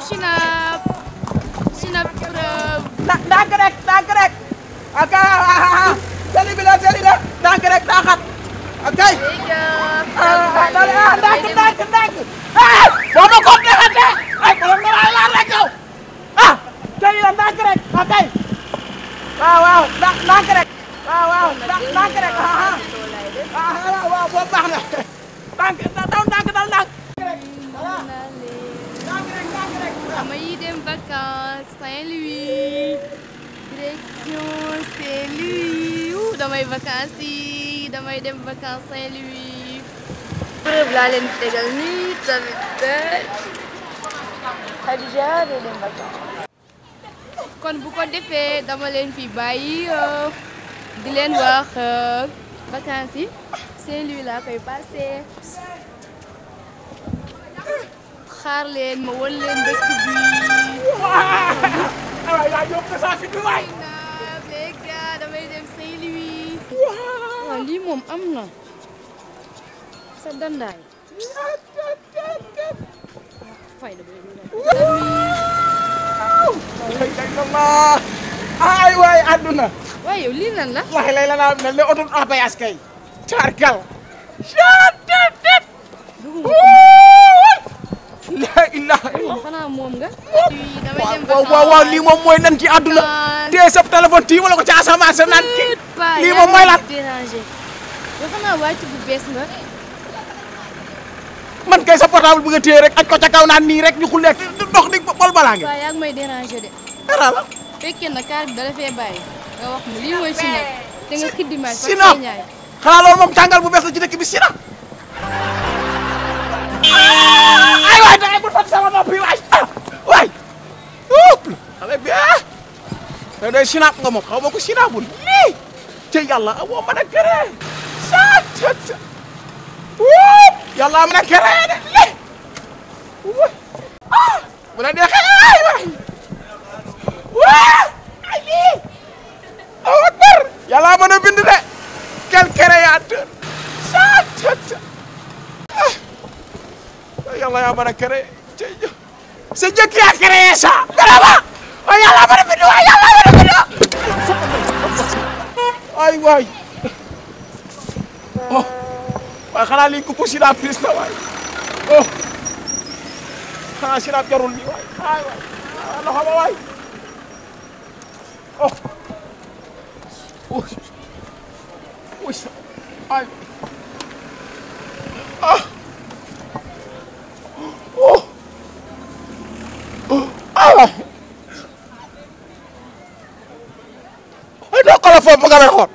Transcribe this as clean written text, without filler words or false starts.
sinap. Sinap preuve. Ndànk rek. Ok. Seli bi la. Ndànk rek daa xat. Ok. Ndànk. Boo ma ko defante. Ay borom nga laay laal rek yow. Seli la ndànk rek. Ok. Waaw. Ndànk rek. Waaw. Ndànk rek. Waaw boobu baax na. Ndànk dal ndànk. Damay dem vacances Saint-Louis. Direction Saint-Louis. Damay vacances dem vacances Saint-Louis. Preuve laa leen tegal nii tamit. Khadija day dem vacances. kon bu ko defee dama leen fi bàyyi di leen wax vacances yi Saint-Louis laa koy passé. xaar leen ma won leen dëkk bi. damay dem Saint-Louis. waaw lii moom am na. sa dandaay. fayda ay waay àdduna. waaye yow lii lan la. waxi lay la mel ne oto APS kay. caarkal. la ilaha illallah. xanaa moom nga. waaw lii moom mooy lan ci àdduna. téye sa téléphone tii wala ko ci asamaan sa naan kii. lii moom mooy lan. yow xanaa wàcc bu bees nga. man kay sa portable bu nga téye rek aj ko ca kaw naan nii rek ñu xullee dox di bol balaa ngi. waaw yaa ngi may déranger de. dara la. fekkee na kaar bi dala fee bàyyi. nga wax mu lii mooy sinap. te nga xiddimaay fa sinap xanaa loolu moom tàngal bu bees la ci dëkk bi sinap. ay waay dangay bul fat sama nopp yi waay waay xale bi da day sinap nga moom xaw ma ko sinapul lii ci yàlla amoo mën a gëree yàlla mën a gëree de lii bu la neexee ay waay ay lii aw akbar yàlla mën a bind de quel créateur yàlla yaa mën a créé sa jëkk yaa créé ça vraiment waaye yàlla mën a bind waay yàlla mën a bind ay waay waaye xanaa lii kuku sinap pris na waay xanaa sinap jarul lii waay ay waay loxo ba waay ay ay doo ko la foofu nga may xool